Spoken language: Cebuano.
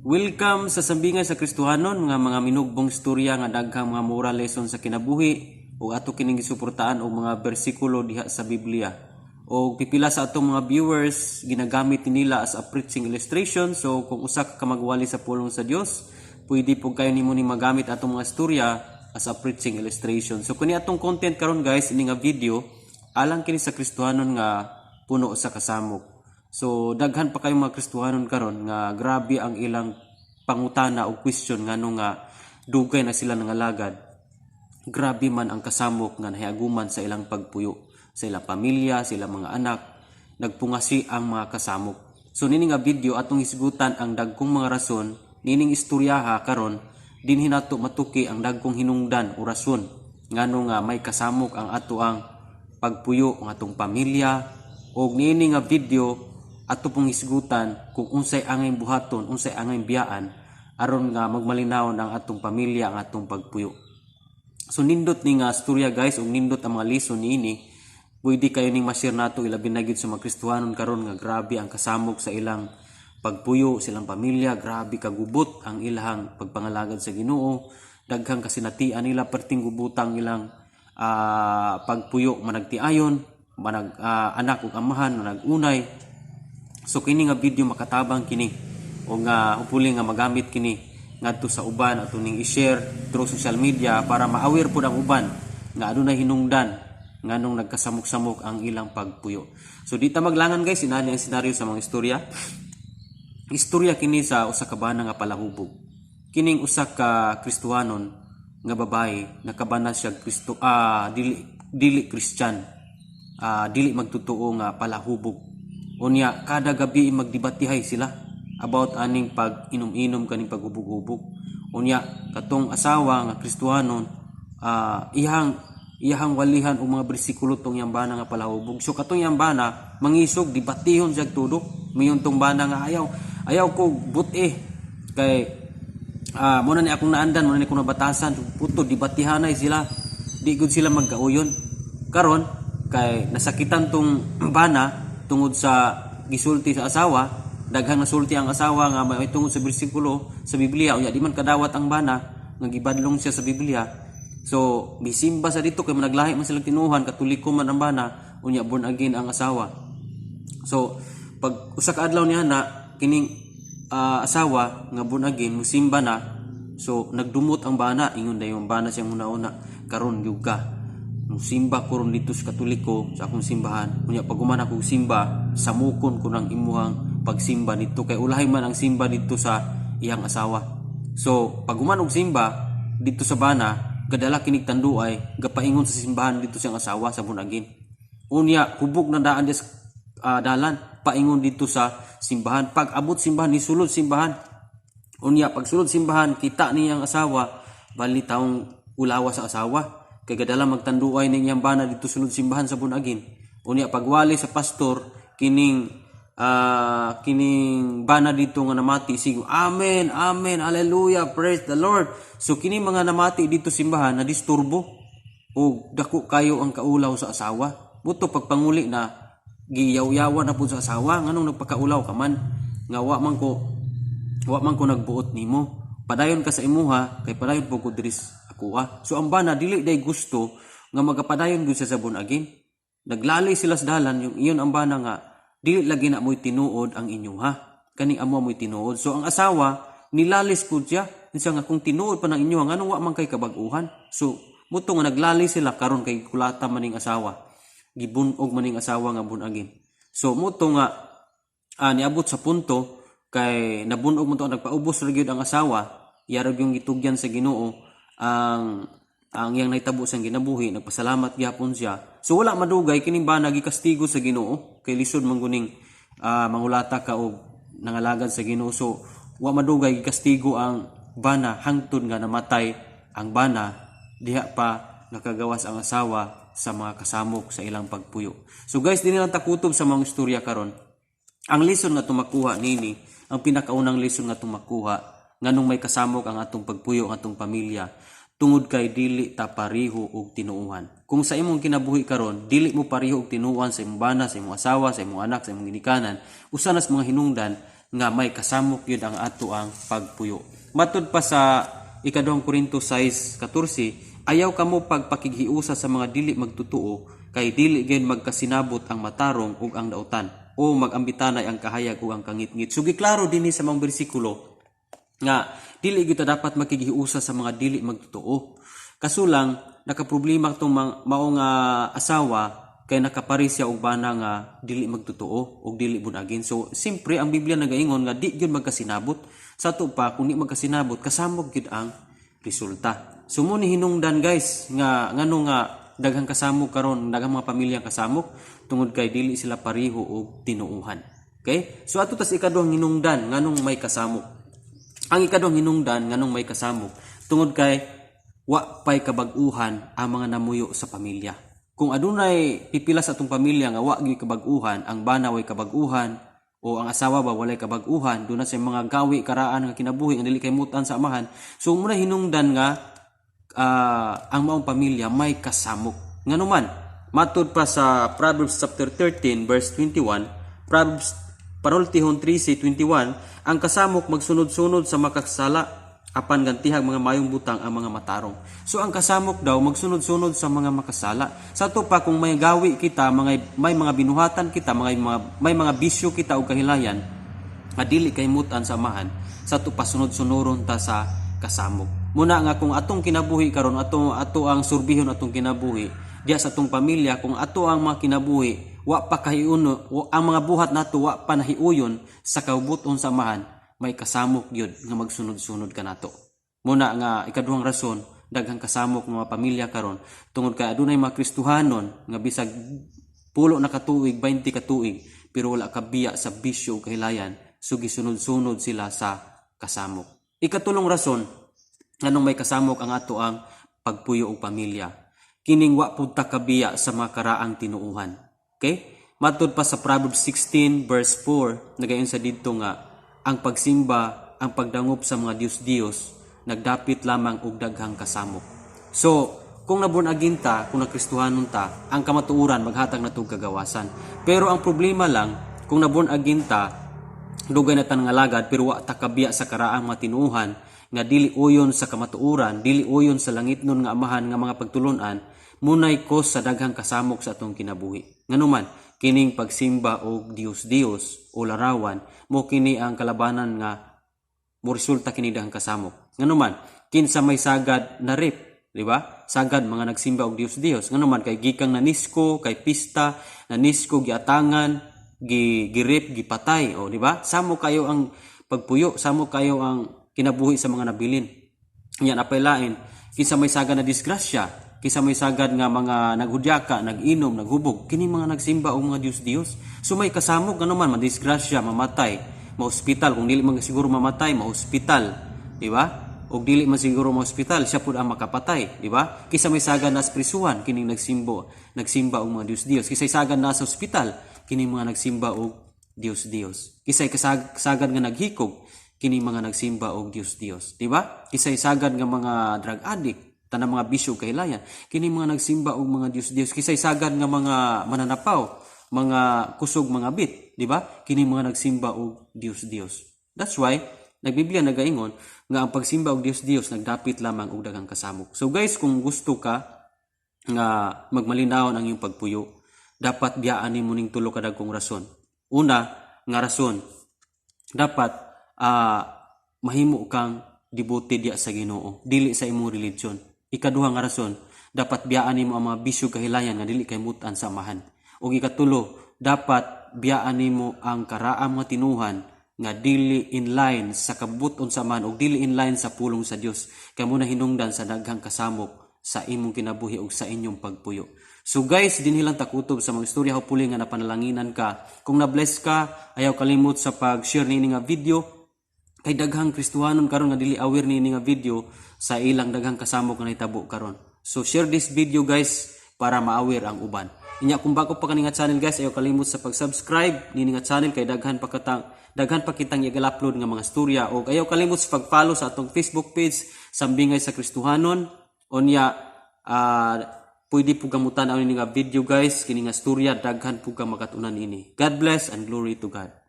Welcome sa Sambingay sa Kristohanon nga mga minugbong istorya nga daghang mga moral lesson sa kinabuhi ug ato kining gisuportaan og mga bersikulo diha sa Biblia. Og pipila sa atong mga viewers, ginagamit nila as a preaching illustration. So kung usa ka magwali sa pulong sa Dios, pwede pud kayo nimo ni magamit atong mga istorya as a preaching illustration. So kuni atong content karon, guys, ini nga video alang kini sa Kristohanon nga puno sa kasamok. So daghan pa kayong mga Kristohanon karon nga grabe ang ilang pangutana o question ngano nga dugay na sila nangalagad. Grabe man ang kasamok nga nahiaguman sa ilang pagpuyo, sa ilang pamilya, sa ilang mga anak, nagpungasi ang mga kasamok. So nini nga video, atong hisgutan ang dagkong mga rason nining istoryaha karon, dinhi nato matuki ang dagkong hinungdan o rason ngano nga may kasamok ang ato ang pagpuyo, ang atong pamilya. Og niini nga video, ato pong hisgutan kung unsay angay buhaton, unsay angay biyaan aron nga magmalinawon ang atong pamilya, ang atong pagpuyo. So nindot ni nga storya, guys, ug nindot ang mga lesson niini. Pwede kayo ning ma-share nato, ilabi na gyud sa mga Kristohanon karon nga grabe ang kasamok sa ilang pagpuyo, silang pamilya, grabe kagubot ang ilang pagpangalagad sa Ginoo, daghang kasinatian nila, perting gubutang ilang pagpuyo, managtiayon, manag anak ug amahan, manag-unay. So kini nga video, makatabang kini o nga hopefully nga magamit kini ngadto sa uban, ato ning i-share through social media para ma-aware pud ang uban nga adunay hinungdan nganong nagkasamok-samok ang ilang pagpuyo. So di ta maglangan, guys, inani ang senaryo sa mga istorya. Istorya kini sa usa ka bana nga palahubog. Kining usa ka Kristohanon nga babae, nakabana siya Kristo, dili dili Christian. Dili magtotoo nga palahubog. Unya kada gabi magdebatihay sila about aning pag inom-inom, kaning paghubog-hubog. Unya katong asawa nga Kristohanon, iyang iyahang walihan og mga bersikulo tong iyang bana nga palahubog. So katong iyang bana mangisog, debatihon siya tudo. Miingon tong bana nga ayaw ayaw ko buti kay mo na ni akong naandan, mo na ni akong nabatasan. Puto, debatihanay sila. Di gud sila magkauyon. Karon kay nasakitan tong bana tungod sa gisulti sa asawa, daghang nasulti ang asawa nga may tungod sa bersikulo sa Biblia, unya di man kadawat ang bana nga gibadlong siya sa Biblia. So bisimba sa dito kay managlahi man silang tinuhan, Katoliko man ang bana, unya born again ang asawa. So pag usa ka adlaw niya na kining asawa nga born again musimba na. So nagdumot ang bana, ingon dayon bana siyang una-una, "Karon gyud ka musimba ko ron dito sa Katoliko sa akong simbahan. Unya pag human ako simba, samukon ko ng imuhang pagsimba dito," kay ulahi man ang simba dito sa iyang asawa. So pag human og simba dito sa bana, gadala kinig tanduay, gapaingon sa simbahan dito siyang asawa sa born again. Unya hubog na daan des dalan paingon dito sa simbahan. Pag abot simbahan, nisulod simbahan. Unya pag sulod simbahan, kita niyang asawa, bali taong ulawa sa asawa kay gadala magtanduay ning iyang bana dito sulod simbahan sa born again. Unya pagwali sa pastor, kining kining bana dito nga namati sigo, "Amen, amen, hallelujah, praise the Lord." So kini mga namati dito simbahan na disturbo o dako kayo ang kaulaw sa asawa. Buto pagpanguli na, giyaw-yawan na pud sa asawa, "Nganong nagpakaulaw ka man nga wa man ko nagbuot nimo? Padayon ka sa imuha kay padayon po ko diri ako ah." So ang bana dili day gusto nga magapadayon gyud siya sa born again. Naglali sila sa dalan, yung iyon ang bana nga dili lagi na mo'y tinuod ang inyuha, kani amo mo'y tinuod. So ang asawa nilalis pud siya. Siya nga kung tinuod pa ng inyo, nganong wa man kay kabag-uhan? So muto nga naglali sila karon kay kulata maning asawa, gibunog maning asawa nga born again. So muto nga niabot sa punto kay nabunog mo to, nagpaubos ra gyud ang asawa, iya ra yung gitugyan sa Ginoo ang iyang nahitabo sa ginabuhi, nagpasalamat gyapon siya. So wala madugay, kining bana gikastigo sa Ginoo kay lisod man guning mangulata ka og nangalagad sa Ginoo. So wa madugay, gikastigo ang bana hangtod nga namatay ang bana. Diha pa nakagawas ang asawa sa mga kasamok sa ilang pagpuyo. So guys, dinhi lang takutob sa mga istorya karon. Ang lesson nga tumakuha nini, ang pinakaunang lesson nga tumakuha nganong may kasamok ang atong pagpuyo, ang atong pamilya, tungod kay dili ta pareho og tinuohan. Kung sa imong kinabuhi karon dili mo pareho og tinuohan sa imong bana, sa imong asawa, sa imong anak, sa imong ginikanan, usa na sa mga hinungdan nga may kasamok gyud ang ato ang pagpuyo. Matud pa sa Ikaduhang Korinto 6:14, "Ayaw kamo pagpakighiusa sa mga dili magtotoo, kay dili gyud magkasinabot ang matarong ug ang dautan o magambitanay ang kahayag ug ang kangitngit." So giklaro dinhi sa mga bersikulo nga dili gyud ta dapat makighiusa sa mga dili magtotoo. Kaso lang nakaproblema tong mao nga asawa kay nakapares siya og bana nga dili magtotoo og dili born again. So simpre ang Biblia nagaingon nga di gyud magkasinabot. Sa ato pa, kung di magkasinabot, kasamok gyud ang resulta. So mo ni hinungdan, guys, nga ngano nga daghang kasamok karon, daghang mga pamilya kasamok tungod kay dili sila pareho og tinuuhan. Okay? So ato tas ikaduhang hinungdan nganong may kasamok. Ang ikaduhang hinungdan nganong may kasamok, tungod kay wa pay kabag-uhan ang mga namuyo sa pamilya. Kung adunay pipila sa atong pamilya nga wa gyud kabag-uhan, ang bana way kabag-uhan o ang asawa ba walay kabag-uhan, duna sa mga gawi karaan nga kinabuhi nga dili kay mutan sa amahan. So muna hinungdan nga ang maong pamilya may kasamok. Ngano man, matud pa sa Proverbs chapter 13 verse 21, Proverbs Paroltihon 13:21, "Ang kasamok magsunod-sunod sa makasala, apan gantihag mga mayong butang ang mga matarong." So ang kasamok daw magsunod-sunod sa mga makasala. Sa ato pa, kung may gawi kita, may mga binuhatan kita, may mga bisyo kita o kahilayan nga dili kay mutan sa amahan, sa ato pa sunod-sunoron ta sa kasamok. Muna nga kung atong kinabuhi karon, ato ato ang surbihon atong kinabuhi diya sa atong pamilya, kung ato ang mga kinabuhi wa pa kahiuno, ang mga buhat nato wa pa nahiuyon sa kaubuton sa amahan, may kasamok gyud nga magsunod-sunod kanato. Muna nga ikaduhang rason daghang kasamok nga mga pamilya karon, tungod kay adunay mga Kristohanon nga bisag pulo na katuig, 20 katuig, pero wala kabiya sa bisyo ug kahilayan, so gisunod-sunod sila sa kasamok. Ikatulong rason nganong may kasamok ang ato ang pagpuyo og pamilya, kining wa pud ta kabiya sa mga karaang tinuuhan. Okay? Matud pa sa Proverbs 16 verse 4, nagayon sa didto nga ang pagsimba, ang pagdangop sa mga Diyos-Diyos nagdapit lamang og daghang kasamok. So, kung na-born again ta, kung nakristuhanon ta, ang kamatuoran maghatag na tug kagawasan. Pero ang problema lang, kung na-born again ta, dugay na ta nangalagad pero wa ta kabiya sa karaang mga tinuohan nga dili uyon sa kamatuoran, dili uyon sa langitnon nga amahan nga mga pagtulunan, munay cause sa daghang kasamok sa atong kinabuhi. Nganuman, kining pagsimba og Dios-Dios o larawan, mo kini ang kalabanan nga mo resulta kini daghang kasamok. Nganuman, kinsa may sagad na rape, di ba? Sagad mga nagsimba og Dios-Dios. Nganuman, kay gikang nanisko, kay pista, nanisko, giatangan, gi-rape, gipatay, o di ba? Samo kayo ang pagpuyo, samo kayo ang kinabuhi sa mga nabilin. Yan apay lain, kinsa may sagad na disgrasya, kinsa may sagad nga mga naghudyaka, nag-inom, naghubog, kini mga nagsimba og mga Dios-Dios. So may kasamok, ano man, madisgrasya, mamatay, ma-hospital, kung dili man siguro mamatay, ma-hospital, di ba? Og dili man siguro ma-hospital, siya pud ang makapatay, di ba? Kisa may sagad na sa prisuhan, kining nagsimba og mga Dios-Dios. Kisa sagad na sa ospital, kining mga nagsimba og Dios-Dios. Kisay kasagad nga naghikog, kini mga nagsimba og Dios-Dios, di ba? Kisay sagad nga mga drug addict, tanang mga bisyo kahilayan, kini mga nagsimba og mga Dios-Dios. Kisay sagad nga mga mananapaw, mga kusog mga bit, di ba? Kini mga nagsimba og Dios-Dios. That's why nagbiblia nagaingon nga ang pagsimba og Dios-Dios nagdapit lamang og daghang kasamok. So guys, kung gusto ka nga magmalinawon ang iyong pagpuyo, dapat biyaan nimo ning tulo ka dagkong rason. Una nga rason, dapat mahimo kang devoted diya sa Ginoo, dili sa imong religion. Ikaduha nga rason, dapat biyaan nimo ang mga bisyo kahilayan nga dili kay mutan sa amahan. Ug ikatulo, dapat biyaan nimo ang karaang mga tinuhan nga dili in line sa kabubut-on sa amahan ug dili in line sa pulong sa Dios, kay mo na hinungdan sa daghang kasamok sa imong kinabuhi ug sa inyong pagpuyo. So guys, dinhi lang takutob sa mga istorya. Hopefully nga napanalanginan ka. Kung na-bless ka, ayaw kalimot sa pag-share niini nga video kay daghang Kristohanon karon nga dili aware niini nga video sa ilang daghang kasamok nga nahitabo karon. So share this video, guys, para ma-aware ang uban. Inya kung bago pa kani nga channel, guys, ayaw kalimot sa pag-subscribe niini nga channel kay daghan pa kitang i-upload nga mga storya, og ayaw kalimot sa pag-follow sa atong Facebook page, Sambingay sa Kristohanon. Unya pwede po gamutan ang ini nga video, guys, kini nga storya, daghan po ka makatunan ini. God bless and glory to God.